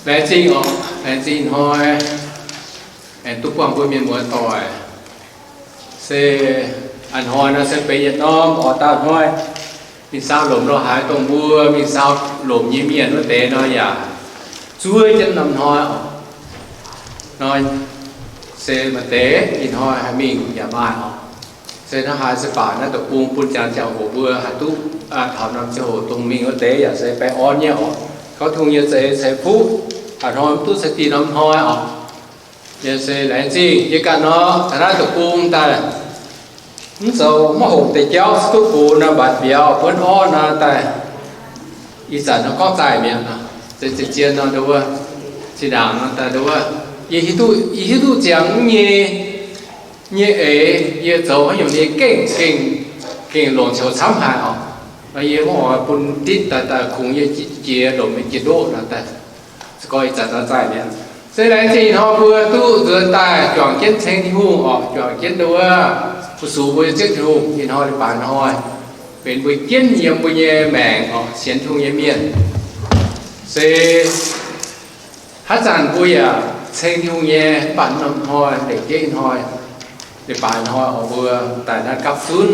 Laengz zingh oc, laengz zingh hnoi aengx duqv buangh mbuo mienh muoz-doic. Se a'hnoi nor se benx yietc norm oix dauh hnoi mingh saau lomc lo haaix dongh mbuo mingh saau lomc nyei mienh wuov deix nor yaac zuov jienv norm hnoi oc. Nor se maaih deix ih hnoi haih mingh yaac maaih oc. Se hnangv haaix se baac naaiv deic-bung bun ziangx ziangh hoc mbuo haih duqv taux norm ziangh hoc dongh mingh wuov deix yaac se baengh orn nyei oc. Gorngv Tin-Hungh nyei za'eix ceix fuqv, a'hnoi mv duqv sai dinh norm hnoi oc. Yie se laengz zingh yie ganh nor taux naaiv deic-bung daaih, mv zoux maiv hoqc deix jauv se duqv gox nor mbatc mbiauz buonv orv nor daaih. Ih zanc nor gorngv zaih mi'aqv, se zien-zien nor nduov, zinh ndaangc nor daaih nduov, yie hiuv duqv, yie hiuv duqv ziangx nyei, nyei eix yie zoux haaix nyungc nyei gengh, gengh, gengh longc coux camv haic oc. Nor yie mv oix bun ditv daaih, daaih kungx yie jiex lomc nyei jiex ndoqv nor daaih. Se gorngv ih zanc nor zaih mi'aqv, se laengz zingh ih hnoi mbuo duqv nzuonx daaih juangc jienv ceng Tin-Hungh oc, juangc jienv nduov, fu-sux mbuo nyei Ziouv Tin-Hungh. Ih hnoi leiz-baaix hnoi benx mbuo jienv yiem mbuo nyei maengc oc, sienx Tin-Hungh nyei mienh. Se haaix zanc mbuo yaac ceng Tin-Hungh nyei, mv baac norm hnoi, lengc jeiv ih hnoi, leiz-baaix hnoi oc, mbuo daaih naaiv gapv zunv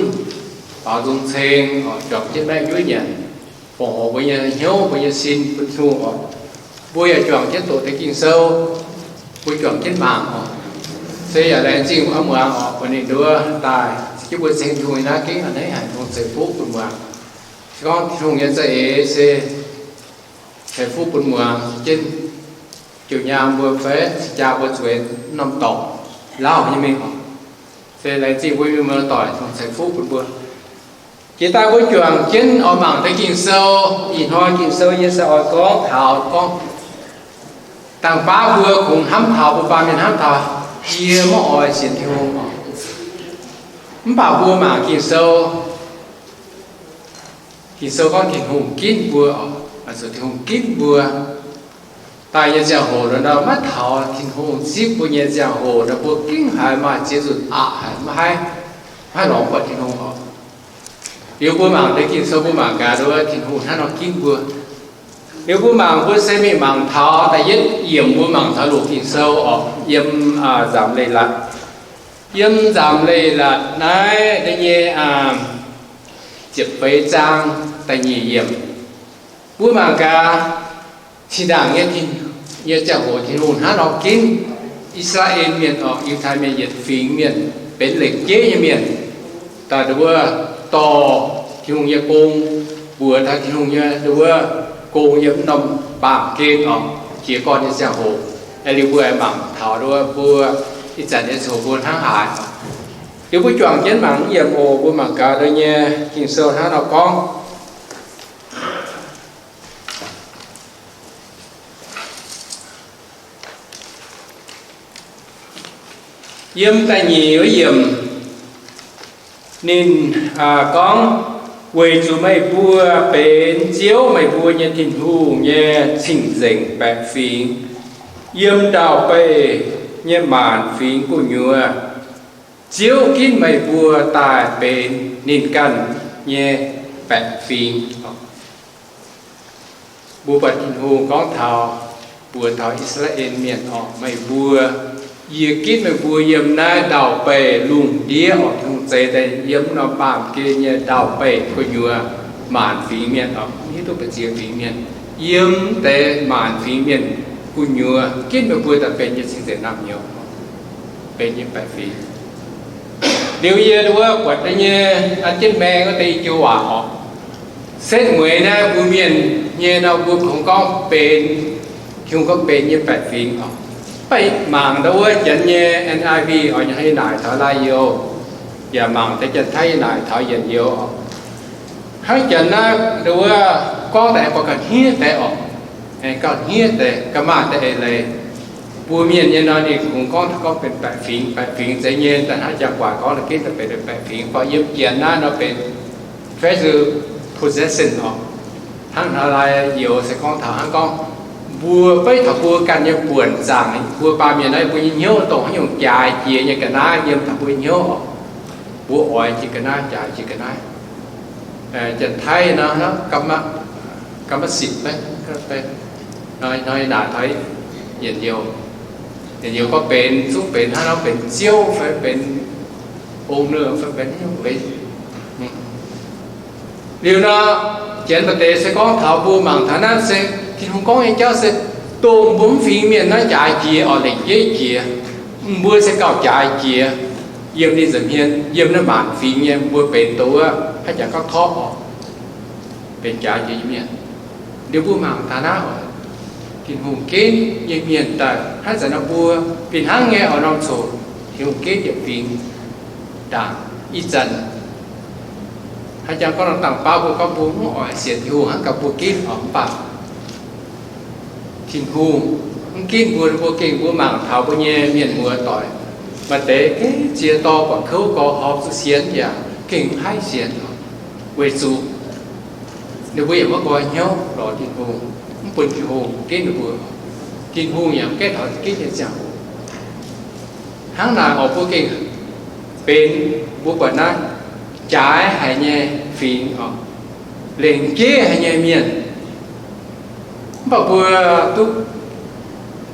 baaux nzung ceng oc, juangc jienv maiv njuov nyanc, fongc horc mbuo nyei hnyouv, mbuo nyei sin bun Tin-Hungh oc. Mbuo yaac juangc jienv doqc deix Ging-Sou, mbuo juangc jienv mangc oc. Se yaac laengz zingh muangx oc, bun ninh nduov daaih se jienv mbuo ceng Tin-Hungh nyei naaiv gengh a'hneiv haic, Tin-Hungh ceix fuqv bun muangx. Se gorngv Tin-Hungh nyei za'eix se ceix fuqv bun muangx, se jienv jouh nyaam mbuo fai se jaa mbuo zueiz norm dorngc lauh nyei mingh oc. Se laengz zingh mbuo mienh muoz-doic, Tin-Hungh ceix fuqv bun mbuo. Jiex daaih mbuo juangc jienv oix mangc deix Ging-Sou. Ih hnoi Ging-Sou yie se oix gorngv taux gorngv dangh baav mbuo kungx hnamv taux, mbuo baamh mienh hnamv taux, yie maiv oix sienx Tin-Hungh oc. Mv baac mbuo mangc Ging-Sou, Ging-Sou gorngv Tin-Hungh ginv mbuo oc, zuqc Tin-Hungh ginv mbuo. Daaih nyei ziangh hoc nor, maiv taux Tin-Hungh zipv mbuo nyei ziangh hoc nor, mbuo gengh haiz maaih ziex nzunc aqc haic, maiv haih, maiv haih lorz buatc Tin-Hungh oc. Liuz mbuo mangc deix Ging-Sou, mbuo mangc gaax nduov Tin-Hungh hnangv nor ginv mbuo. Liuz mbuo mangc, mbuo se mingh mangc taux da'yietv yiemc, mbuo mangc taux Luoqc Ging-Sou oc, yiem Nzamc Leiz-Latc. Yiem Nzamc Leiz-Latc naaiv deix nyei ziepc feix zaang da'nyeic yiemc. Mbuo mangc gaax, zinh ndaangc nyei, nyei ziangh hoc Tin-Hungh hnangv nor ginv I^saa^laa^en Mienh oc, Yiutai Mienh yietc fingx mienh, benx lengc jeiv nyei mienh, daaih nduov dorh Tin-Hungh nyei gong, mbuox taux Tin-Hungh nyei nduov gong yiem norm baamh gen oc, jiez gorn nyei ziangh hoc. Aengx liuz mbuo aengx mangc taux nduov mbuo ih zanc nyei ziangh hoc mbuo hnangv haaix. Liuz mbuo juangc jienv mangc yiemc oc. Mbuo mangc gaax nduov nyei Ging-Sou hnangv nor gorngv. Yiem da'nyeic wuov yiemc, ninh gorngv, weic zuqc meih mbuo benx Ziouv, meih mbuo nyei Tin-Hungh, nyei cing-nzengc baeqc fingx, yiem ndau-beih nyei maanc fingx gu'nyuoz. Ziouv ginv meih mbuo daaih benx ninh ganh nyei baeqc fingx. Mbuo buatc Tin-Hungh gorngv taux, mbuox taux I^saa^laa^en Mienh oc, meih mbuo, yie ginv meih mbuo yiem naaiv ndau-beih lungh ndiev oc. Tin-Hungh zeix daaih yiem norm baamh gen nyei ndau-beih gu'nyuoz maanc fingx mienh oc, mv hiuv duqv ba'ziex fingx mienh, yiem deix maanc fingx mienh gu'nyuoz ginv meih mbuo daaih benx nyei cing-nzengc naamh nyouz, benx nyei baeqc fingx. Liuz yie wuov buatc nyei an jienv maeng wuov deix i joux waac oc, setv mueiz naaiv mbuo mienh nyei nor, mbuo kungx gorngv benx, Tin-Hungh gorngv benx nyei baeqc fingx oc. Mv baac mangc ndau wuov janx nyei N I V oc, yie naaic taux la'youz, yaac mangc deix janx-taiv yie naaic taux yietc youz oc. Hnangv janx naaiv ndau wuov gorngv daaih aengx gauh hniev deix oc, aengx gauh hniev deix, gauh maaih deix eix leiz. Mbuo mienh nyei nor ninh kungx gorngv, gorngv benx baeqc fingx, baeqc fingx zeiz nyei, daaih hnangv jaa-guaax gorngv la'genv daaih benx baeqc fingx, mv baac yiem janx naaiv nor benx special possession oc. Hnangv naaiv la'youz se gorngv taux hnangv gorngv mbuo beiv taux mbuo ganh nyei buonc zaangc, mbuo baamh mienh naaiv mbuo nyei hnyouv dongh haaix nyungc jaaix jiex nyei ga'naaiv yiem taux mbuo nyei hnyouv oc. Mbuo oix jiex ga'naaiv, jaaix jiex ga'naaiv. Janx-taiv nor, กรรมสิทธิ์ maiv? Hnoi-hnoi naaic taux yietc youz, yietc youz gorngv benx, zungv benx hnangv nor, benx ziouv fai benx ong-nouh fai benx haaix nyungc benx. Liuz nor, janx maaih deix se gorngv taux mbuo mangc taux naaiv se Tin-Hungh gorngv nyei jauv se dongh mbuo mv fingx mienh naaiv jaaix jiex oc, lengc jeiv jiex. Mbuo se gauh jaaix jiex yiem ninh nza'hmien, yiem naaiv maanc fingx nyei mbuo benx dongh wuov haaix jangx gorngv torqv oc, benx jaaix jiex nyei mienh. Liuz mbuo mangc taux naaiv oc, Tin-Hungh ginv nyei mienh daaih hnangv zanc nor mbuo fih hnangv nyei oix norm coc Tin-Hungh ginv yietc fingx ndaangc. Ih zanc haaix jangx gorngv nor dangh baav mbuo gorngv mbuo mv oix sienx Tin-Hungh hnangv gaax mbuo ginv oc, mv baac Tin-Hungh mv ginv mbuo, mbuo gengh mbuo mangc taux mbuo nyei mienh muoz doic, maaih deix gengh ziex dorh buatc kouv gorx horpc zuqc sienx yaac gengh mv haih sienx, weic zuqc ninh mbuo yaac maiv nqoi hnyouv lorz Tin-Hungh, mv bun Tin-Hungh ginv ninh mbuo. Tin-Hungh yaac mv gaengh taux ginv nyei ziangh hoc. Hnangv naaic oc, mbuo gengh benx mbuo buatc naaiv jaaix haic nyei fingx oc, lengc jeiv haic nyei mienh. Mv baac mbuo duqv,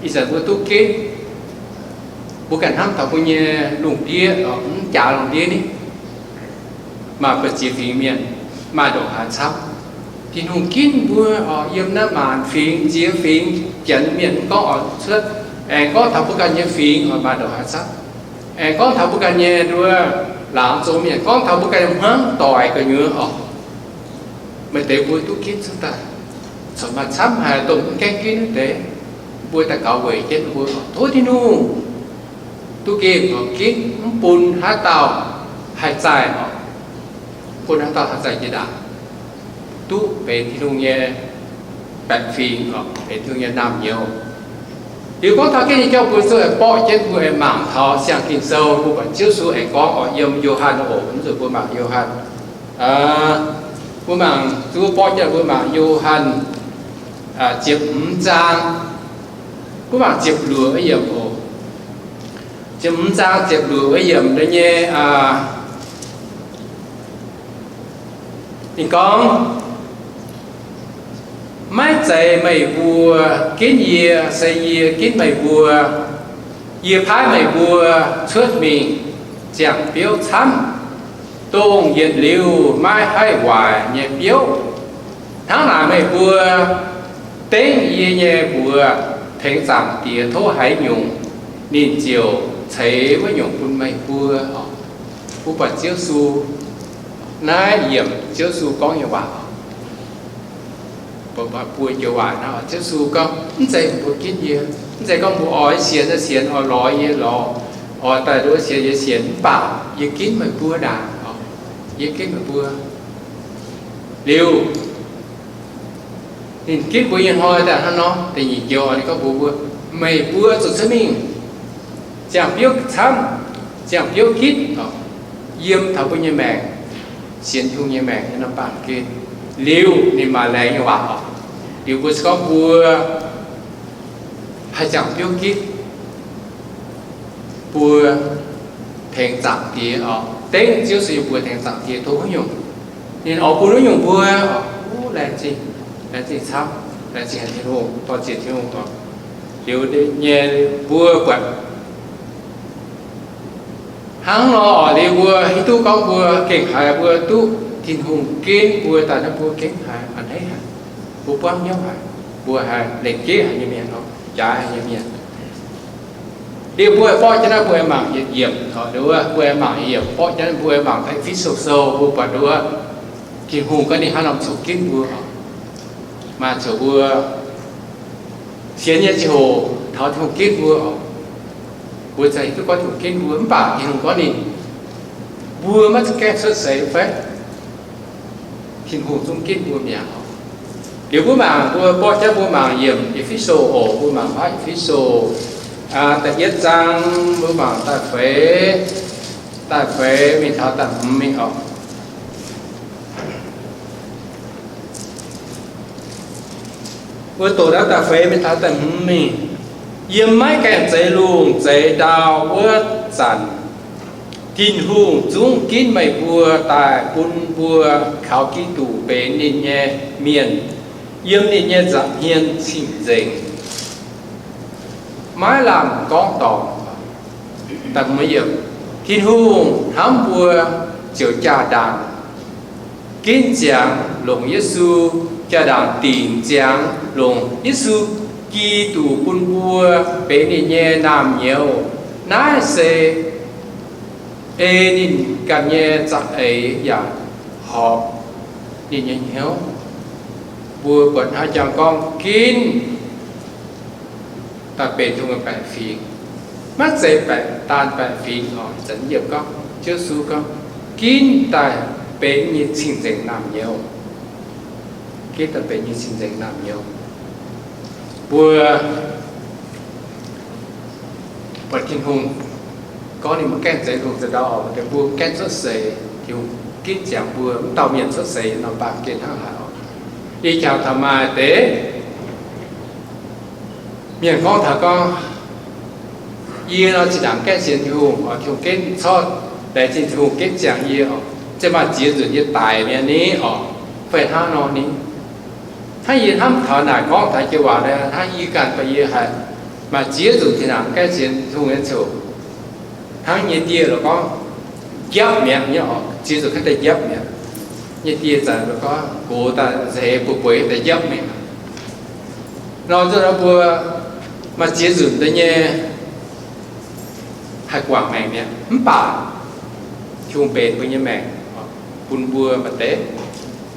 ih zanc mbuo duqv ginv, mbuo ganh hnamv taux mbuo nyei lungh ndiev, mv jaaix lungh ndiev ni, maaih buoz ziex fingx mienh, maaih ndongc haaix camv. Tin-Hungh ginv mbuo oc, yiem naaiv maanc fingx ziex fingx janx mienh mv gorngv oc, cuotv aengx gorngv taux mbuo ganh nyei fingx oc, maaih ndongc haaix camv. Aengx gorngv taux mbuo ganh nyei nduov laangz zong mienh, gorngv taux mbuo ganh nyei hmuangv doic gu'nyuoz oc, maaih deix mbuo duqv ginv cuotv daaih. Corc maaih camv haic dongh mv gaengh ginv wuov deix, mbuo daaih gaux weic jienv mbuo tov Tin-Hungh duqv gengh oc, ginv mv bun haaix dauh haih zaih oc, mv bun haaix dauh haih zaih jiex ndaangc, duqv benx Tin-Hungh nyei baeqc fingx oc, benx Tin-Hungh nyei naamh nyouz. Liuz gorngv taux ginv nyei jauv mbuo zuqc aengx borqv jienv mbuo aengx mangc taux siang-ging sou, mbuo buatc Ziouv Yesu aengx gorngv oc, yiem Yo^han oc, mv zuqc mbuo mangc Yo^han. Mbuo mangc, zuqc borqv jienv mbuo mangc Yo^han ziepc hmz zaang, mbuo mangc ziepc luoqc wuov yiemc oc. Ziepc hmz zaang ziepc luoqc wuov yiemc deix nyei, ninh gorngv, maiv zeiz meih mbuo ginv yie, se yie ginv meih mbuo. Yie paaiv meih mbuo cuotv mingh ziangh biouv camv, dongh yietc liuz maiv haih waaic nyei biouv. Hnangv naaic meih mbuo dengv yie nyei mbuox tengx Zaangc Diex tov haaix nyungc, ninh ziouc ceix wuov nyungc bun meih mbuo. Mbuo buatc Ziouv Yesu, naaiv yiemc Ziouv Yesu gorngv nyei waac, buoz-njoux waac nor, Ziouv Yesu gorngv, mv zeiz mbuo ginv yie, mv zeiz gorngv mbuo oix sienx nyei sienx, oix lorz yie lorz, oix daaih nduov sienx yie sienx, mv baac yie ginv meih mbuo ndaangc, yie ginv meih mbuo. Liuz, ninh ginv mbuo nyei hnoi daaih hnangv nor, da'nyeic joux ninh gorngv mbuox mbuo, meih mbuo zuqc cuotv mingh ziangh biouv camv, ziangh biouv gitv, yiem taux mbuo nyei maengc, sienx Tin-Hungh nyei maengc nyei norm baamh gen. Liuz ninh maaih laengz nyei waac oc. Liuz mbuo se gorngv mbuo haih ziangh biouv gitv, mbuo tengx Zaangc Diex oc, dengv Ziouv Yesu nyei mbuox tengx Zaangc Diex tov haaix nyungc, ninh oix bun haaix nyungc mbuo oc. Laengz zingh, laengz zingh camv, laengz zingh haic Tin-Hungh, dorh ziex Tin-Hungh oc. Liuz nyei mbuo buatc hnangv nor oc, liuz mbuo hiuv duqv gorngv mbuo gengh haiz mbuo duqv Tin-Hungh ginv mbuo daaih nor, mbuo gengh haiz a'hneiv haic, mbuo buangv hnyouv haic, mbuo haiz lengc jeiv haic nyei mienh oc, jaaix haic nyei mienh. Liuz mbuo aengx borqv jienv naaiv, mbuo aengx mangc yietc yiemc oc, nduov, mbuo aengx mangc yietc yiemc, borqv jienv mbuo aengx mangc Efiso Sou, mbuo buatc nduov, Tin-Hungh gorngv ninh hnangv nor zuqc ginv mbuo oc. Maaih ziouc mbuo sienx nyei ziangh hoc taux Tin-Hungh ginv mbuo oc, mbuo za'gengh duqv gorngv Tin-Hungh ginv mbuo, mv baac Tin-Hungh gorngv ninh, mbuo maiv gaengh cuotv seix fai Tin-Hungh zungv ginv mbuo mi'aqv oc. Liuz mbuo mangc, mbuo borqv jienv mbuo mangc yiemc Efiso oc, mbuo mangc haav Efiso da'yietv zaang, mbuo mangc da'feix, da'feix mingh taux da'hmz mingh oc. Mbuo doqc naaiv da'feix mingh taux da'hmz mingh. Yiem maiv gaengh zeix lungh zeix ndau wuov zanc, Tin-Hungh zungv ginv meih mbuo daaih bun mbuo kaux Giduc benx ninh nyei mienh. yiem ninh nyei nza'hmien cing-nzengc, maiv lamh gorngv dorngc. Tin-Hungh hnamv mbuo ziouc jaa-ndaangc ginv ziangx longc Yesu, jaa-ndaangc dingc ziangx longc Yesu Giduc bun mbuo benx ninh nyei naamh nyouz. Naaiv se ei ninh ganh nyei za'eix yaac horpc ninh nyei hnyouv. Mbuo buatc hnangv jangx gorngv ginv daaih benx Tin-Hungh nyei baeqc fingx. Maiv zeiz baeqc, daan baeqc fingx oc. Ih zanc yie gorngv, Ziouv Yesu gorngv, ginv daaih benx nyei cing-nzengc naamh nyouz. Ginv daaih benx nyei cing-nzengc naamh nyouz. Mbuo buatc Tin-Hungh gorngv ninh maiv gaengh zeiz lungh za'ndau oc, mbuo maiv gaengh cuotv seix, Tin-Hungh ginv ziangx mbuo. Mv dauh mienh cuotv seix norm baamh gen hnangv haaix oc. Ih jangx taux maaih deix mienh gorngv taux gorngv, yie nor zinh ndaangc gaengh sienx Tin-Hungh oc, Tin-Hungh ginv corc, laengz zingh Tin-Hungh ginv ziangx yie oc, ziouc maaih ziex nzunc yie daic mi'aqv ni oc, fai hnangv nor ni. Hnangv yie hnamv taux naaic gorngv taux jiex waac naaic, hnangv yie ganh baac yie haiz maaih ziex nzunc zinh ndaangc gaengh sienx Tin-Hungh nyei ziouc hnangv nyei dieh lorqc gorngv njapv mi'aqv nyei oc, ziex nzunc kaav deix njapv mi'aqv. Nyei dieh zanc lorqc gorngv gox daaih nzeix bueix bueix daaih njapv mi'aqv. Nor nzunc nor mbuo maaih ziex nzunc deix nyei haih guangc maengc mi'aqv. Mv baac Tin-Hungh mbenc mbuo nyei maengc, bun mbuo maaih deix,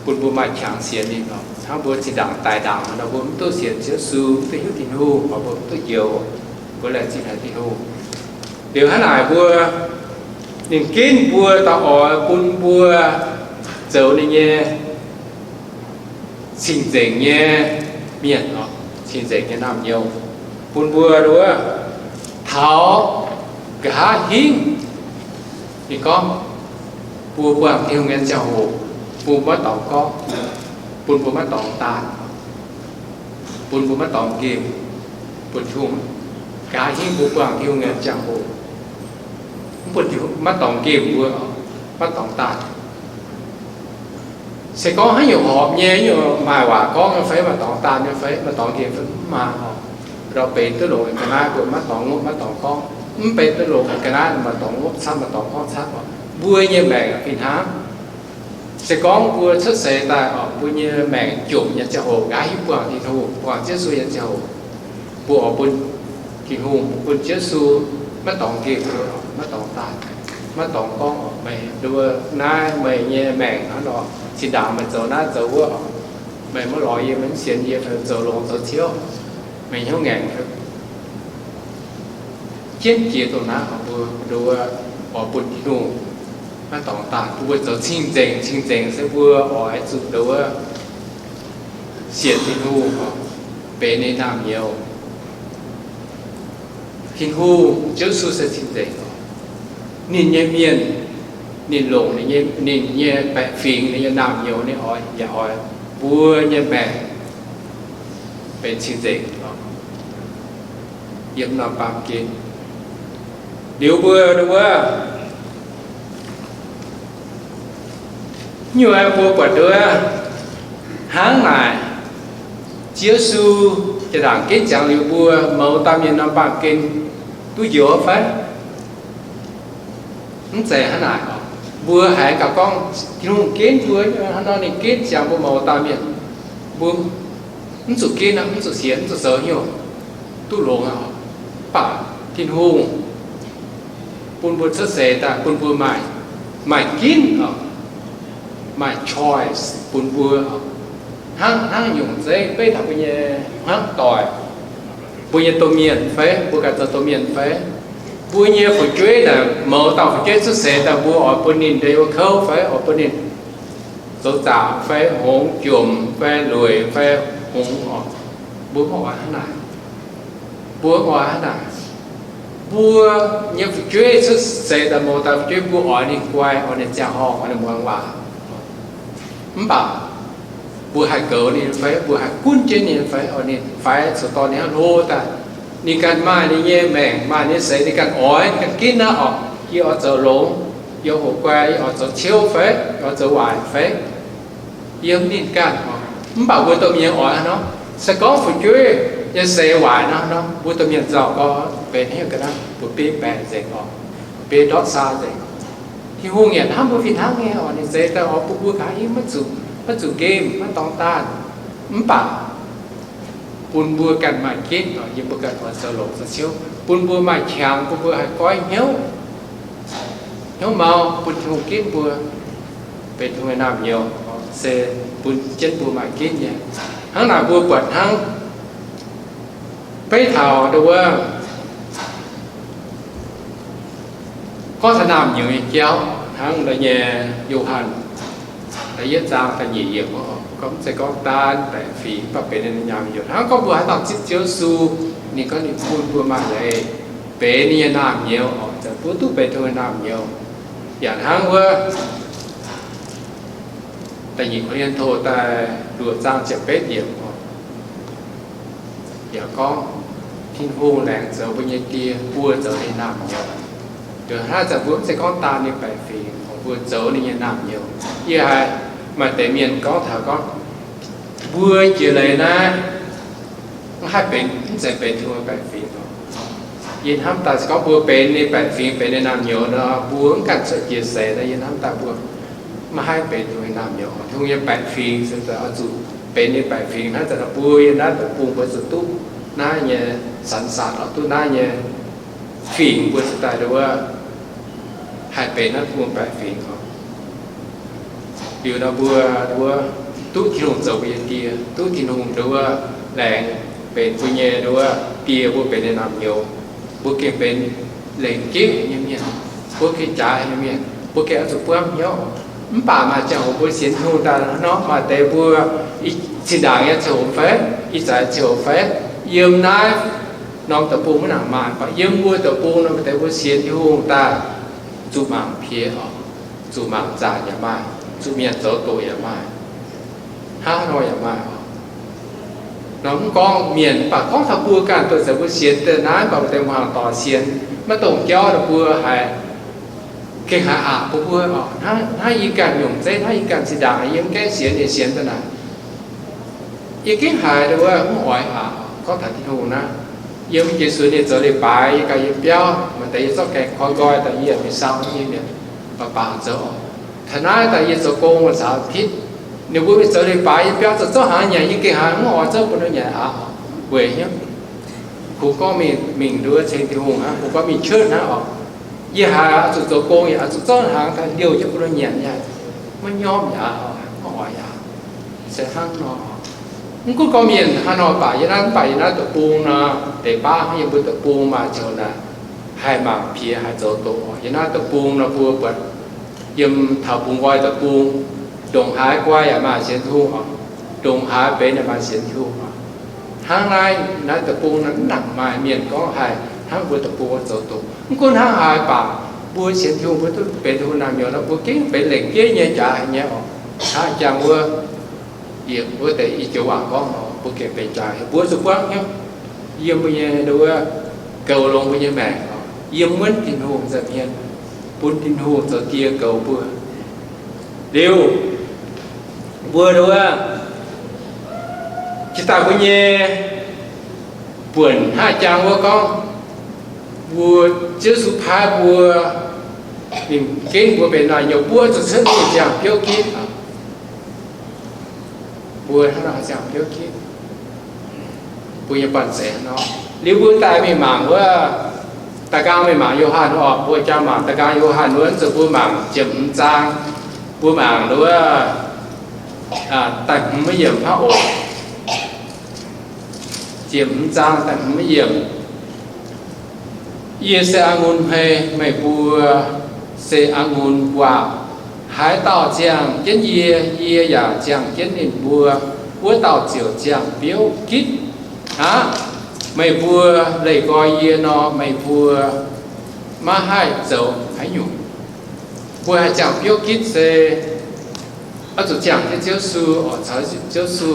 bun mbuo maaih qangx sienx ninh oc. Hnangv mbuo zinh ndaangc daic ndaangc nor, mbuo mv duqv sienx Ziouv Yesu, mv duqv hiuv Tin-Hungh, mbuo mv duqv njoux, mbuo laengz zingh haic Tin-Hungh. Liuz hnangv naaic mbuo, ninh ginv mbuo daaih oix bun mbuo zoux ninh nyei cing-nzengc nyei mienh oc, cing-nzengc nyei naamh nyouz, bun mbuo wuov taux nqa'haav hingv. Ninh gorngv mbuo buangh Tin-Hungh nyei ziangh hoc, bun mbuo maiv dorngx gorngv, bun mbuo maiv dorngx daaih, bun mbuo maiv dorngx nqemh, bun Tin-Hungh nqa'haav hingv mbuo buangh Tin-Hungh nyei ziangh hoc, mv bun Tin-Hungh maiv dorngx nqemh mbuo, maiv dorngx daaih. Se gorngv haaix nyungc horpc nyei, haaix nyungc maaih waac gorngv nyei fai, maaih dorngx daaih nyei fai, maaih dorngx nqemh fai, mv maaih oc. Ndau benx duqv longx ga'naaiv mbuo maiv dorngx ngopv, maiv dorngx gorngv. Mv benx duqv longx ga'naaiv maaih dorngx ngopv camv, maaih dorngx gorngv camv oc. Mbuo nyei maengc fih hnangv. Se gorngv mbuo cuotv seix daaih oc, mbuo nyei maengc jomc nyei ziangh hoc, nqa'haav hingv buangh Tin-Hungh, buangh Ziouv Yesu nyei ziangh hoc, mbuo oix bun Tin-Hungh, bun Ziouv Yesu maiv dorngx nqemh mbuo, maiv dorngx daaih, maiv dorngx gorngv oc, meih nduov naaiv meih nyei maengc hnangv nor, zinh ndaangc meih zoux naaiv zoux wuov oc, meih maiv lorz yie, meih mv sienx yie, fai zoux longx zoux ciouv, meih hnyouv ngaengc. Jienv jiex dongh naaiv oc, mbuo nduov oix bun Tin-Hungh maiv dorngx daaih, bun mbuo zoux cing-nzengc. Cing-nzengc se mbuo oix zuqc nduov sienx Tin-Hungh oc, benx ninh naamh nyouz. Tin-Hungh, Ziouv Yesu se cing-nzengc oc. Ninh nyei mienh, ninh longc ninh nyei, ninh nyei baeqc fingx, ninh nyei naamh nyouz, ninh oix, yaac oix mbuo nyei maengc benx cing-nzengc oc, yiem norm baamh gen. Liuz mbuo, wuov, nyuoz mbuo buatc nduov hnangv naaic, Ziouv Yesu jaa-ndaangc ginv ziangx liuz mbuo mouz dauh mienh norm baamh gen duqv njoux fai? Mv zeiz hnangv naaic oc. Mbuo haiz gaax gorngv Tin-Hungh ginv mbuo, hnangv nor ninh ginv ziangx mbuo mouz dauh mienh, mbuo mv zuqc ginv, mv zuqc sienx, mv zuqc zoux hnyouv, duqv longx aqv. Mv baac Tin-Hungh bun mbuo cuotv seix daaih, bun mbuo maaih, maaih ginv oc, maaih choice bun mbuo oc. Hnangv, hnangv nyungc zeiv beiv taux mbuo nyei hnamv doic, mbuo nyei domh mienh fai, mbuo ganh zoux domh mienh fai, mbuo nyei fu'jueiv naaic, mouz dauh fu'jueiv cuotv seix daaih, mbuo oix bun ninh ndeic wuov kouv fai, oix bun ninh zoux zaangc fai, hngongx jomc fai, lueic fai, hngongx oc. Mbuo mv oix hnangv naaic. Mbuo mv oix hnangv naaic. Mbuo nyei fu'jueiv cuotv seix daaih, mouz dauh fu'jueiv, mbuo oix ninh guai, oix ninh ziangh horngh, oix ninh muangx waac. Mv baac mbuo haih goux ninh fai, mbuo haih gunv jienv ninh fai, oix ninh faix coux dorh ninh hnangv hlo daaih. Ninh ganh maaih ninh nyei maengc, maaih ninh nyei seix, ninh ganh oix, ninh ganh ginv aqv oc. Yie oix zoux longx, yie oix hoqc guai, yie oix zoux ciouv fai, yie oix zoux waaic fai, yiem ninh ganh oc. Mv baac mbuo domh mienh oix nor, se gorngv fu'jueiv nyei seix waaic nor, nor mbuo domh mienh nzauh gorx benx hnyouv ga'naaiv, mbuo bieiv baengc nzengc oc, bieiv ndortv saa nzengc. Tin-Hungh yaac hnamv mbuo fih hnangv nyei oc. Ninh zeix daaih oix bun mbuo gaax, maiv zuqc, maiv zuqc nqemh, maiv dorngx daanh. Mv baac bun mbuo ganh maaih ginv, yie mbuo ganh oix zoux longc zoux ciouv, bun mbuo maaih qangx, bun mbuo haih goiv hnyouv, hnyouv mau, bun Tin-Hungh ginv mbuo benx Tin-Hungh nyei naamh nyouz, se bun jienv mbuo maaih ginv nyei. Hnangv naaic mbuo buatc hnangv beiv taux ndo wuov gorngv taux naamh nyouz nyei jauv hnangv nyei. Yo^han da'yietv zaang da'nyeic yiemc, gorngv mv zeiz gorngv daanh baeqc fingx, mv baac benx ninh nyei naamh nyouz. Hnangv gorngv mbuo haaix dauh zipv Ziouv Yesu, ninh gorngv ninh bun mbuo maaih leiz benx ninh nyei naamh nyouz oc, zanc mbuo duqv benx Tin-Hungh nyei naamh nyouz. Yaac hnangv wuov da'nyeic Ko^lin^to da'luoqc zaang ziepc betv yiemc oc, yaac gorngv Tin-Hungh laengz zoux mbuo nyei die, mbuo zoux ninh naamh nyouz. Hnangv zanc mbuo mv zeiz gorngv daanh ninh baeqc fingx, mbuo zoux ninh nyei naamh nyouz. Yie haiz maaih deix mienh gorngv taux gorngv mbuo jiex leiz naaiv mv haih benx, mv zeiz benx Tin-Hungh baeqc fingx. Yie hnamv daaih se gorngv mbuo benx ninh baeqc fingx, benx ninh naamh nyouz nor, mbuo mv ganh cuotv jiex seix nor, yie hnamv daaih mbuo maiv haih benx Tin-Hungh nyei naamh nyouz. Tin-Hungh nyei baeqc fingx se oix zuqc benx ninh baeqc fingx hnangv. Zanc naaiv mbuo yiem naaiv deic-bung mbuo zuqc duqv naaiv nyei สัญชาติ oc, duqv naaiv nyei fingx, mbuo cingx daaih ndo wuov haih benx naaiv Tin-Hungh baeqc fingx oc. Liuz nor mbuo ndo wuov duqv Tin-Hungh zoux mbuo nyei die, duqv Tin-Hungh ndo wuov laengz benx mbuo nyei ndo wuov die, mbuo benx ninh naamh nyouz, mbuo gengh benx lengc jeiv nyei mienh, mbuo gengh jaaix nyei mienh, mbuo gengh oix zuqc buangv hnyouv. Mv baac maaih ziangh hoc mbuo sienx Tin-Hungh daaih nor, maaih deix mbuo zinh ndaangc nyei ziangh hoc fai, ih zanc ziangh hoc fai, yiem naaiv norm deic-bung maiv nangc maaih, mv baac yiem mbuo deic-bung nor, maaih deix mbuo sienx Tin-Hungh daaih zuqc mangc piex oc, zuqc mangc zaanc yaac maaih, zuqc mienh zoux doqc yaac maaih, hnangv nor yaac maaih oc. Nor mv gorngv mienh, mv baac gorngv taux mbuo ganh, doix zanc mbuo sienx daaih naaiv, mv baac maaih deix mbuo haaix dauh sienx maiv dongh jauv nor, mbuo haiz gengh haiz aqc bun mbuo oc. Hnangv yie ganh nyungc zeiv, hnangv yie ganh zinh ndaangc yiem gaengh sienx, yie sienx daaih naaic, yie gengh haiz ndo wuov mv oix aqc. Gorngv taux Tin-Hungh naaiv, yiem jiex sunx ninh zoux leiz-baaix, yie ganh yiem biauv, maaih deix yie zorqv gaengh koi nqoi daaih, yie yaac mingh sau nyei mienh, baac baac zoux oc. Taux naaiv daaih yie zoux gong maaih caux pitv, ninh mbuo mingh zoux leiz-baaix yiem biauv, zoux zouv hnaangx nyanc, yie gengh haiz mv oix zouv bun ninh nyanc aqc. Weic hnyouv kungx gorngv mingh, mingh ndo wuov ceng Tin-Hungh hnangv, kungx gorngv mingh church hnangv oc. Yie haiz oix zuqc zoux gong yaac oix zuqc zouv hnaangx daaih liouh jienv bun ninh nyanc nyei, maiv nyormv aqv, mv oix aqv. Se hnangv nor, mv gunv gorngv mienh hnangv nor baac yiem naaiv, mv baac yiem naaiv deic-bung nor, deix baav hnangv yiem mbuo deic-bung maaih ziangh hoc naaic haih mangc piex, haih zoux doqc. Yiem naaiv deic-bung nor mbuo buatc yiem taux bungx nqoi deic-bung, ndongc haaix guai yaac maaih sienx Tin-Hungh oc, ndongc haaix benx yaac maaih sienx Tin-Hungh oc. Hnangv naaiv, naaiv deic-bung naaiv mv nangc maaih mienh gorngv haih hnangv mbuo deic-bung zoux doqc. Mv gunv hnangv haaix baac mbuo sienx Tin-Hungh, mbuo duqv benx Tin-Hungh naamh nyouz nor, mbuo gengh benx lengc jeiv nyei jaaix nyei oc. Hnangv jangx wuov, yiem wuov deix i joux waac gorngv nor, mbuo gengh benx jaaix, mbuo zuqc buangv hnyouv yiem mbuo nyei ndo wuov goux longx mbuo nyei maengc oc, yiem wuonv Tin-Hungh nza'hmien, bun Tin-Hungh zoux die goux mbuo. Liuz, mbuo ndo wuov jiex daaih mbuo nyei buonc hnangv jangx wuov gorngv, mbuo, Ziouv Yesu paaiv mbuo, ninh ginv mbuo benx naamh nyouz, mbuo zuqc cuotv mingh ziangh biouv gitv. Mbuo hnangv nor ziangh biouv gitv, mbuo nyei banh zeic hnangv nor. Liuz mbuo daaih mingh mangc wuov, da'nqaang mingh mangc Yo^han oc. Mbuo jangx mangc da'nqaang Yo^han wuov, zuqc mbuo mangc ziepc hmz zaang, mbuo mangc wuov, da'hmz yiemc hnangv oc. Ziepc hmz zaang da'hmz yiemc. Yie se a'ngunc hmei, meih mbuo se a'ngunc waac. Haaix dauh ziangh jienv yie, yie yaac ziangh jienv ninh mbuo. Wuov dauh ziouc ziangh biouv gitv aqv. Meih mbuo leih nqoi yie nor, meih mbuo maiv haih zoux haaix nyungc. Mbuo haih ziangh biouv gitv se oix zuqc ziangh jienv Ziouv Yesu, oix caux Ziouv Yesu,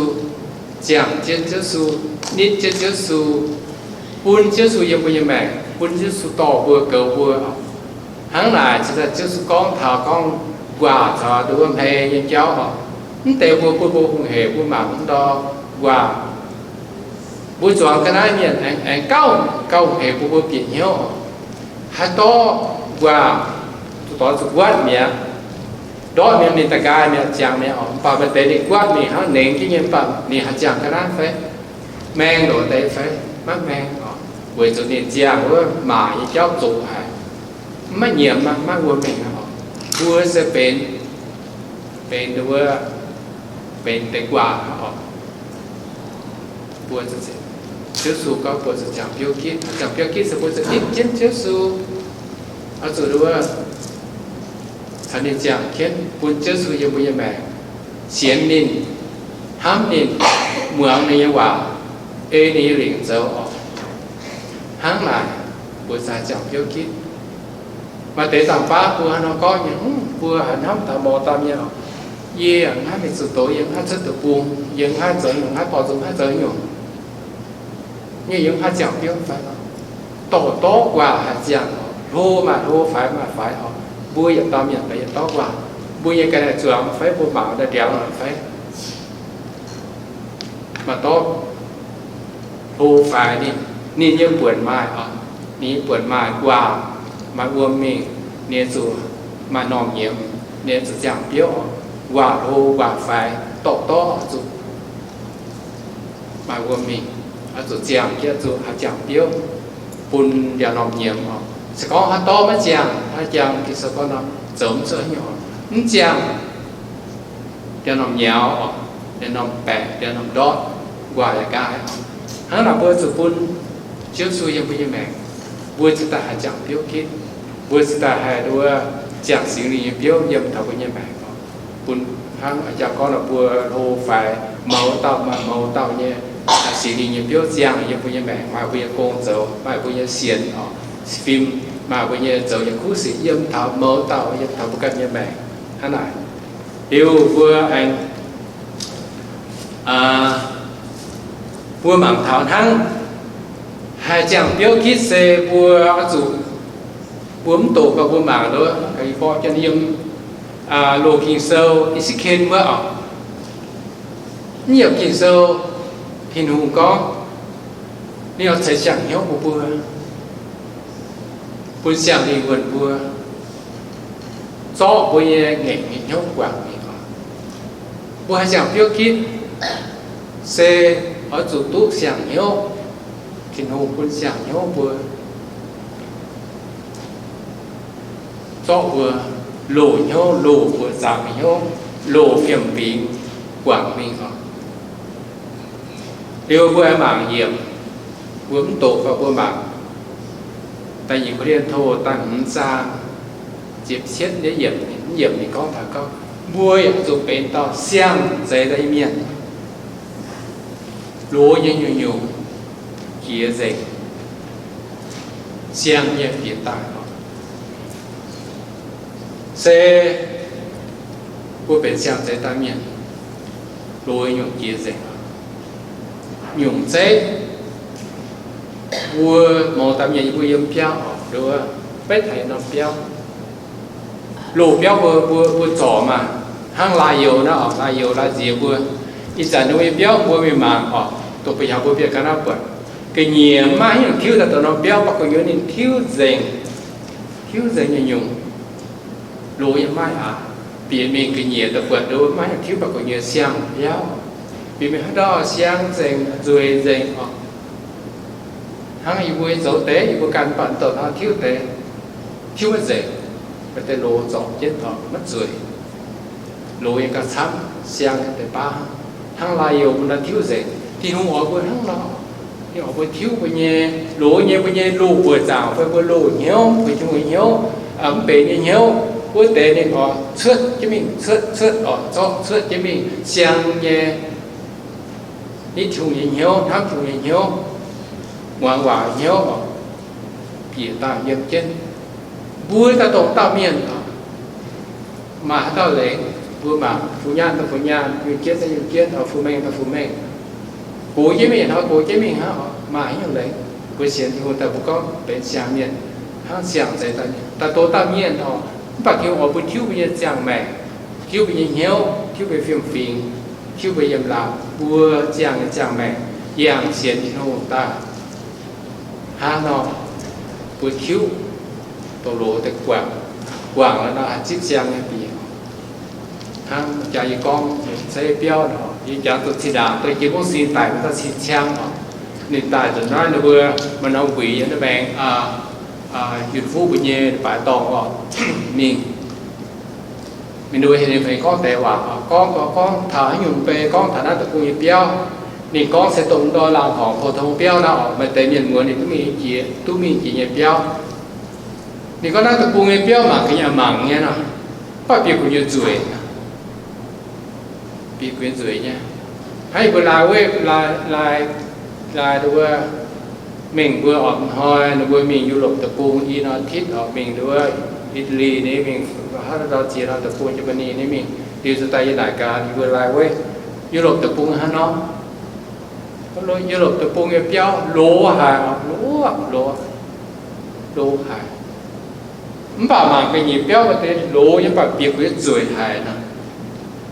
ziangh jienv Ziouv Yesu, nitv jienv Ziouv Yesu, bun Ziouv Yesu yiem mbuo nyei maengc, bun Ziouv Yesu dorh mbuo, goux mbuo. Hnangv naaic, Ziouv Yesu gorngv taux gorngv nquaah caux nduov hmei nyei jauv oc. Mv deix mbuo bun mbuo hungh hec mbuo mangc mv ndau nquaah. Mbuo zuangx ga'naaiv mienh aengx, aengx gauh, gauh hungh hec bun mbuo bieqc hnyouv. Haaix dorv nquaah, zuqc doix zuqc nquatv mi'aqv. Ndortv mingh ninh da'nqaai mi'aqv, ziangx mi'aqv oc. Mv baac maaih deix ninh nquatv mingh hnangv nengx jienv nyei, mv baac ninh haih ziangh ga'naaiv fai? Maeng ndoqc deix fai? Maiv maeng oc. Weic zuqc ninh ziangh wuov maaic nyei jauv zoqc haic. Maiv nyiemz, maiv wuom mingh oc. Mbuo se benx, benx wuov, benx deix nquaah oc. Mbuo, Ziouv Yesu gorngv mbuo zuqc ziangh biouv gitv. Ziangh biouv gitv se mbuo zuqc gitv jienv Ziouv Yesu. Oix zuqc wuov caux ninh ziangh jienv bun Ziouv Yesu yiem mbuo nyei maengc, sienx ninh, hnamv ninh, muangx ninh nyei waac, ei ninh nyei lingc zoux oc. Hnangv naaic, mbuo ziangh, ziangh biouv gitv. Maaih deix zanc baav mbuo haaix nor gorngv nyei, mbuo haiz hnamv taux mouz dauh mienh oc, yie yaac mv haih mingh zuqc doz, yie mv haih cuotv deic-bung, yie mv haih zoux nyungc, mv haih dorh nzung, mv haih zoux nyungc. Yie yaac mv haih ziangh biouv fai? Dorh dorv nquaah haih ziangh, hlo maaih hlo, faix maaih faix oc. Mbuo yietc dauh mienh yietc dorv nquaah. Mbuo nyei ga'naaiv zuangx fai, mbuo mangc daaih ndiangx fai? Maaih dorv hlo faix ninh, ninh nyei buonc maaih oc. Ninh nyei buonc maaih nquaah, maaih wuom mingh, ninh zuqc maaih normh nyiemz, ninh zuqc ziangh biouv oc. Nquaah hlo nquaah faix, dorh dorv zuqc maaih wuom mingh, oix zuqc ziangh jienv, zuqc haih ziangh biouv bun ndiangx-normh nyiemz oc. Se gorngv haaix dorv maiv ziangh, haaix jangx Ging-Sou gorngv nor, zoux mv cuotv haaix nyungc oc. Mv ziangh, ndiangx-normh nyiemz oc, ndiangx-normh baeqc, ndiangx-normh ndortv, nquaah yaac nqaai oc. Hnangv naaic mbuo zuqc bun Ziouv Yesu yiem mbuo nyei maengc, mbuo cingx daaih haih ziangh biouv gitv. Mbuo cingx daaih haih nduov ziangh Singx Lingh nyei biouv yiem taux mbuo nyei maengc oc. Bun hnangv jaa gorngv nor, mbuo hlo faix mouz dauh maaih mouz dauh nyei Singx Lingh nyei biouv ziangh yiem mbuo nyei maengc, maaih mbuo nyei gong zoux, maaih mbuo nyei sienx oc, fim, maaih mbuo nyei zoux nyei kuv sic yiem taux mouz dauh, yiem taux mbuo ganh nyei maengc. Hnangv naaic, liuz mbuo aengx, mbuo mangc taux hnangv haih ziangh biouv gitv se mbuo oix zuqc, mbuo mv doqc gau mbuo mangc nduov, mborqv jienv yiem Loz-Ging Sou, E^se^ken wuov oc. Mv yiemc Ging-Sou, Tin-Hungh gorngv ninh oix ceix siang-hnyouv bun mbuo, bun siang-lingh wuonh mbuo, zorqv mbuo nyei ngaengc nyei hnyouv guangc mingh oc. Mbuo haih ziangh biouv gitv se oix zuqc duqv siang-hnyouv. Tin-Hungh bun siang-hnyouv mbuo, zorqv mbuo loz-hnyouv, loz-buoqc zaangc hnyouv, loz fiem fingx guangc mingh oc. Liuz mbuo aengx mangc yiemc, mbuo mv doqc fai mbuo mangc Da'nyeic Ko^lin^to da'hmz zaang ziepc cietv yiemc, yiemc ninh gorngv taux gorngv, mbuo yaac zuqc benx dauh siang-zeix daaih nyei mienh, loz nyei nyungc-nyungc jiex nzengc, siang nyei jiex daaih oc. Se mbuo benx siang-zeix daaih mienh, loz nyungc jiex nzengc. Nyungc zeiv, mbuo mouz dauh mienh yie mbuo yiem biauv oc, nduov, beiv taux norm biauv, loz biauv mbuo, mbuo, mbuo zorc maah, hnangv laaix youz naaiv oc, laaix youz laaix nziex mbuo, ih zanc ninh mbuo nyei biauv mbuo mingh mangc oc, dongh ba'hnyangx mbuo mbienv ga'naaiv buatc, ga'nyiec maiv hiuv tiuv daaih dongh norm biauv, baac gu'nyuoz ninh tiuv nzengc, tiuv nzengc nyungc-nyungc. Loz yaac maiv aqc, bieqc mingh ga'nyiec daaih buatc nduov maiv hiuv tiuv, baac gu'nyuoz siang biauv. Bieqc mingh haaix ndau siang nzengc, nzueic nzengc oc. Hnangv yie mbuo zoux deix, yie mbuo ganh mv baac mv douh hnangv tiuv deix, tiuv maiv nzengc, maaih deix loz zorpc jienv oc, maiv zueiz. Loz yaac gauh camv, siang nyei deix baav hnangv laaix youz mbuo nor tiuv nzengc. Tin-Hungh oix mbuo hnangv nor, ninh oix mbuo tiuv mbuo nyei loz nyei, mbuo nyei loz-buoqc zaangc fai mbuo loz hnyouv, mbuo Tin-Hungh nyei hnyouv, mv benx nyei hnyouv wuov deix ninh oix cuotv jienv mingh, cuotv, cuotv oc, zorqv cuotv jienv mingh siang nyei, nitv Tin-Hungh nyei hnyouv, hnamv Tin-Hungh nyei hnyouv, muangx waac hnyouv oc, bieqc daaih yiem jienv. Mbuo daaih dongh dauh mienh oc, maaih haaix dauh lengx, mbuo mangc fu nyaanh daaih fu nyaanh, yun jienv daaih yun jienv, fu mengh daaih fu mengh, gox jienv mingh hnangv, gox jienv mingh hnangv oc, maaih haaix nyungc lengx? Mbuo sienx Tin-Hungh daaih mbuo gorngv benx siang-mienh, hnangv siang-zeix daaih mienh, daaih dongh dauh mienh oc. Mv baac Tin-Hungh oix mbuo tiuv mbuo nyei ziangh maengc, tiuv mbuo nyei hnyouv, tiuv mbuo fiem-fingx, tiuv mbuo yiem laangz, mbuo ziangh nyei ziangh maengc, yangh sienx Tin-Hungh daaih. Hnangv nor, mbuo tiuv doz-loz deix guangc, guangc nor haih zipv siang nyei bieqc. Hnangv jaax yie gorngv se biauv nor, yie jangx duqv zinh ndaangc duqv jiex mungv sin daic mv dauh sin ciang oc. Ninh daaih nzunc naaiv ninh mbuo maaih norm wuic yiem naaiv maengx, Yunh Fuqv mbuo nyei baaix dorngh oc, mingh mingh nduov heuc ninh feix gorngv deix waac, gorngv gorngv gorngv taux haaix nyungc bei gorngv taux naaiv deic-bung nyei biauv. Ninh gorngv se dongh ndorm laangz horngc pou-tong biauv naaiv oc, maaih deix mienh muonz ninh duqv mingh jiex, duqv mingh jiex nyei biauv. Ninh gorngv naaiv deic-bung nyei biauv mangc ga'nyiec mangc nyei nor, mv baac bieqc gu'nyuoz nzueic, bieqc gu'nyuoz nzueic nyei. Hnangv yie mbuo laaix, laaix, laaix nduov mingh mbuo oc, hnoi ninh mbuo mingh Yu^lopc deic-bung i norm titv oc, mingh nduov Italy nyei, mingh haaix ndau ziex norm deic-bung, Germany nyei mingh, liuz zuqc daaih yie naaic gaax ninh mbuo laaix wuov Yu^lopc deic-bung hnangv nor, Yu^lopc deic-bung nyei biauv loz haic, loz, loz, loz haic. Mv baac mangc ga'nyiec biauv maaih deix loz nyei, mv baac bieqc gu'nyuoz nzueic haic nor.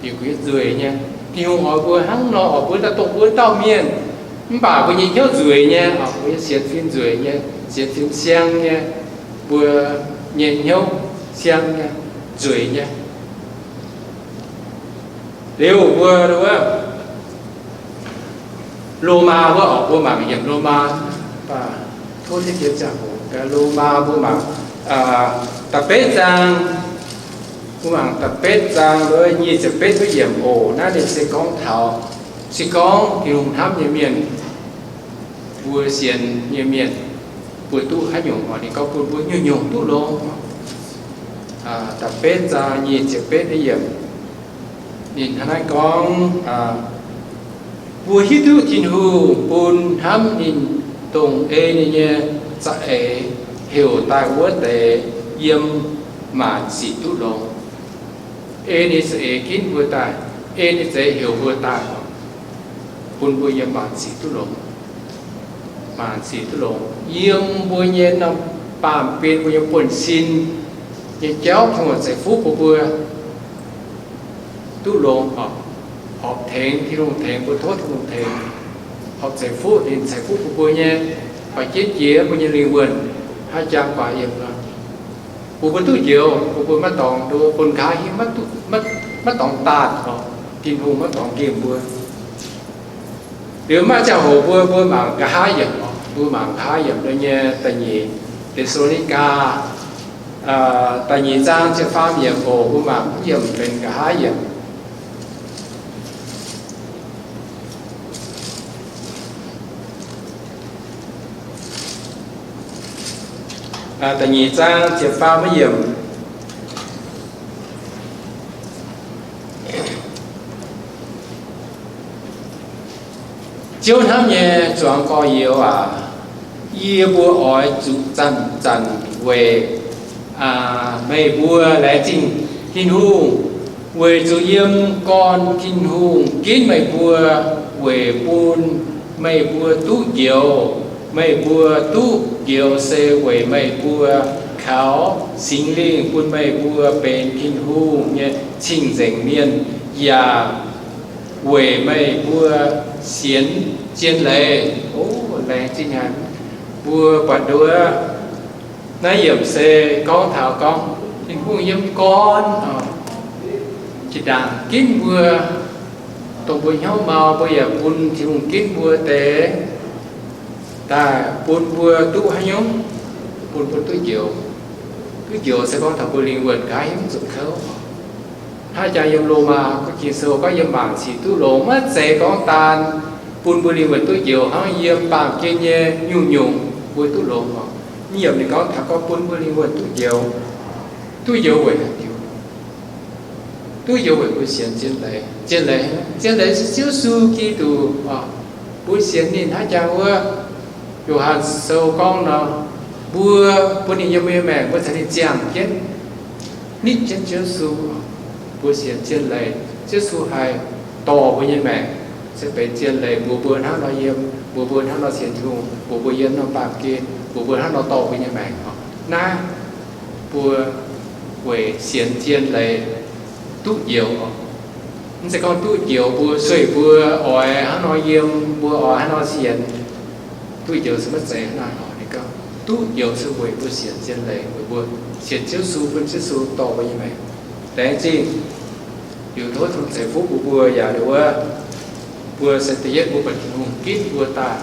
Bieqc gu'nyuoz nzueic nyei. Tin-Hungh oix mbuo hnangv nor, oix mbuo daaih dongh wuov dauh mienh. Mv baac mbuo nyei hnyouv nzueic nyei, mbuo nyei sienx fim nzueic nyei, sienx fim siang nyei, mbuo nyei hnyouv siang nyei, nzueic nyei. Liuz mbuo wuov Lomaa wuov oc, mbuo mangc yiemc Lomaa, baac tov ziex jiex ziangh hoc, Lomaa mbuo mangc da'betv zaang, mbuo mangc da'betv zaang wuov nyic ziepc betv wuov yiemc oc. Naaiv ninh se gorngv taux, se gorngv Tin-Hungh hnamv nyei mienh, mbuo sienx nyei mienh, mbuo duqv haaix nyungc oc, ninh gorngv bun mbuo nyungc-nyungc duqv longx. Da'betv zaang nyic ziepc betv wuov yiemc, ninh hnangv naaiv gorngv, mbuo hiuv duqv Tin-Hungh bun hnamv ninh, dongh ei ninh nyei za'eix heuc daaih wuov deix, yiem maanc sic duqv longx. Ei ninh za'eix ginv mbuo daaih, ei ninh za'eix heuc mbuo daaih, bun mbuo yiem maanc sic duqv longx. Maanc sic duqv longx, yiem mbuo nyei norm baamh gen, mbuo nyei buonv-sin nyei jauv, Tin-Hungh ceix fuqv bun mbuo duqv longx oc. Horpc tengx, Tin-Hungh tengx mbuo, tov Tin-Hungh tengx, horpc ceix fuqv, ninh ceix fuqv bun mbuo nyei, horpc jienv jiex mbuo nyei lingh wuonh, haaix jangx guaax yiem nor, bun mbuo duqv njoux, bun mbuo maiv dorngx nduov, bun nqa'haav hingv maiv dorngx daanh oc, Tin-Hungh maiv dorngx nqemh mbuo. Liuz maaih ziangh hoc mbuo, mbuo mangc nqa'haav yiemc oc, mbuo mangc nqa'haav yiemc nyei da'nyeic Te^saa^lo^ni^gaa, da'nyeic zaang ziepc faam yiemc oc, mbuo mangc yiemc benx nqa'haav yiemc. Da'nyeic zaang ziepc faam wuov yiemc. Ziouv hnamv nyei zuangx gorx-youz aac, yie mbuo oix zuqc zanc-zanc weic meih mbuo laengz zingh Tin-Hungh, weic zuqc yiem gorn Tin-Hungh ginv meih mbuo weic bun meih mbuo duqv njoux. Meih mbuo duqv njoux se weic meih mbuo kaux Singx Lingh bun meih mbuo benx Tin-Hungh nyei cing-nzengc mienh, yaac weic meih mbuo sienx zien leiz. O, laengz zingh haic. Mbuo buatc nduov naaiv yiemc se gorngv taux gorngv Tin-Hungh yiem gorn zinh ndaangc ginv mbuo, dongh mbuo hnyouv mau, mbuo yaac bun Tin-Hungh ginv mbuo deix daaih bun mbuo duqv haaix nyungc? Bun mbuo duqv njoux. Duqv njoux se gorngv taux mbuo lingh wuonh nqa'haav hingv mv zuqc kouv. Hnangv jaa yiem Lomaa gorngv, Ging-Sou gorngv yiem maanc sic duqv longx, maiv zeiz gorngv daan bun mbuo lingh wuonh duqv njoux, hnangv yiem baamh gen nyei nyungc-nyungc mbuo duqv longx oc. Yiem ninh gorngv taux gorngv bun mbuo lingh wuonh duqv njoux. Duqv njoux weic haaix diuc? Duqv njoux weic mbuo sienx zien leiz. Zien leiz, zien leiz se Ziouv Yesu Giduc oc. Mbuo sienx ninh hnangv jaa wuov Yo^han Sou gorngv nor, mbuo bun ninh yiem mbuo nyei maengc, mbuo caux ninh ziangh jienv, nitv jienv Ziouv Yesu. Mbuo sienx zien leiz, Ziouv Yesu haih dorh mbuo nyei maengc se benx zien leiz, mbuox mbuo hnangv nor yiem, mbuox mbuo hnangv nor sienx Tin-Hungh, mbuox mbuo yiem norm baamh gen, mbuox mbuo hnangv nor dorh mbuo nyei maengc oc. Naaiv mbuo weic sienx zien leiz, duqv njoux. Mv zeiz gorngv duqv njoux mbuo sueih mbuo oix hnangv nor yiem, mbuo oix hnangv nor sienx. Duqv njoux se maiv zeiz hnangv naaiv oc. Ninh gorngv duqv njoux se weic mbuo sienx zien leiz, weic mbuo sienx Ziouv Yesu, bun Ziouv Yesu dorh mbuo nyei maengc. Laengz zingh. Liuz tov Tin-Hungh ceix fuqv bun mbuo yaac liuz wuov, mbuo se da'yietv mbuo buatc Tin-Hungh ginv mbuo daaih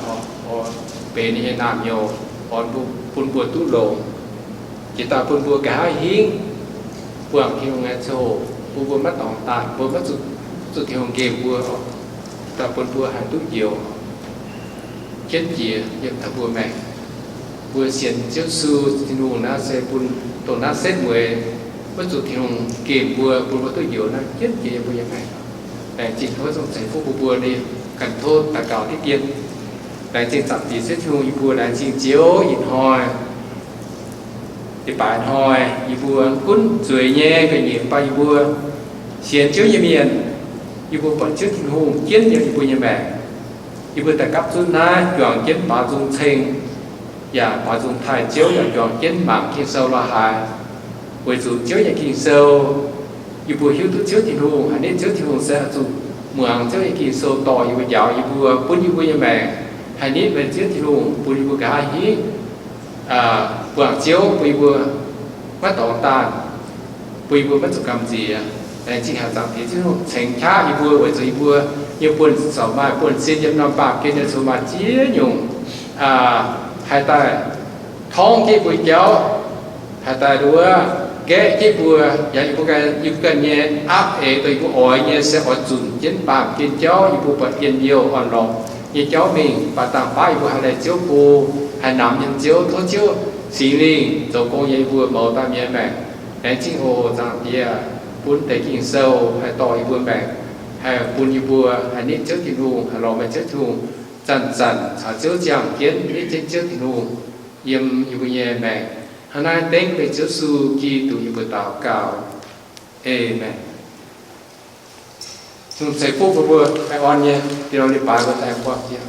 oc, benx ninh nyei naamh nyouz, oix bun mbuo duqv longx. Jiex daaih bun mbuo nqa'haav hingv buangh Tin-Hungh nyei ziangh hoc, bun mbuo maiv dorngx daaih, mbuo maiv zuqc, zuqc Tin-Hungh nqemh mbuo oc. Daaih bun mbuo haih duqv njoux, jienv jiex yiem taux mbuo maengc. Mbuo sienx Ziouv Yesu Tin-Hungh naaiv se bun dongh naaiv setv mueiz, maiv zuqc Tin-Hungh nqemh mbuo, bun mbuo duqv njoux naaiv jienv jiex yiem mbuo nyei maengc. Laengz zingh tov Tin-Hungh ceix fuqv bun mbuo. Ninh ganh tov daux gaux diqv dien. Laengz zingh Zaangc Diex Ziouv Tin-Hungh, yie mbuo laengz zingh Ziouv ih hnoi, leiz-baaix hnoi, yie mbuo gunv zueiz nyei ga'nyiec bun yie mbuo sienx Ziouv nyei mienh, yie mbuo buatc Ziouv Tin-Hungh jienv yiem yie mbuo nyei maengc. Yie mbuo daaih gapv zunv naaiv juangc jienv baaux nzung ceng, yaac baaux nzung taaih Ziouv, yaac juangc jienv mangc Ging-Sou lorz haaix. Weic zuqc Ziouv nyei Ging-Sou, yie mbuo hiuv duqv Ziouv Tin-Hungh, haiz nitv Ziouv Tin-Hungh se oix zuqc muangx Ziouv nyei Ging-Sou dorh yie mbuo, njaaux yie mbuo, gunv yie mbuo nyei maengc, haiz nitv meih Ziouv Tin-Hungh bun yie mbuo nqa'haav hingv buangh Ziouv, bun yie mbuo maiv dorngx daaih, bun yie mbuo maiv zuqc gamh nziex. Laengz zingh haic Zaangc Diex Ziouv Tin-Hungh cengx qaqv yie mbuo, weic zuqc yie mbuo nyei buonv-sic zaux maaih buonv-sin yiem norm baamh gen nyei, zoux maaih ziex nyungc haih daaih torngv jienv yie mbuo jauv, haih daaih nduov nqaeqv jienv yie mbuo, yaac yie mbuo ganh, yie mbuo ganh nyei aapv eix dongh yie mbuo oix nyei se oix zunc jienv baamh gen jauv, yie mbuo buatc njien-youh orn-lorqc nyei jauv mingh, baac dangh baav yie mbuo haih laengz Ziouv go, haih namx yiem Ziouv, tov Ziouv Singx Lingh zoux gong yiem yie mbuo mouz dauh mienh maengc. Laengz zingh oc Zaangc Diex, bun deix Ging-Sou haih dorh yie mbuo maengc, haih bun yie mbuo haih nitv Ziouv Tin-Hungh, haih lorz meih Ziouv Tin-Hungh, zanc-zanc caux Ziouv ziangh jienv, nitv jienv Ziouv Tin-Hungh yiem yie mbuo nyei maengc. Hnangv naaiv dengv meih Ziouv Yesu Giduc nyei mbuox daux gaux. Aamen. Tin-Hungh ceix fuqv bun mbuo baengh orn nyei, dinh loz leiz-baaix mbuo daaih buangh jiex.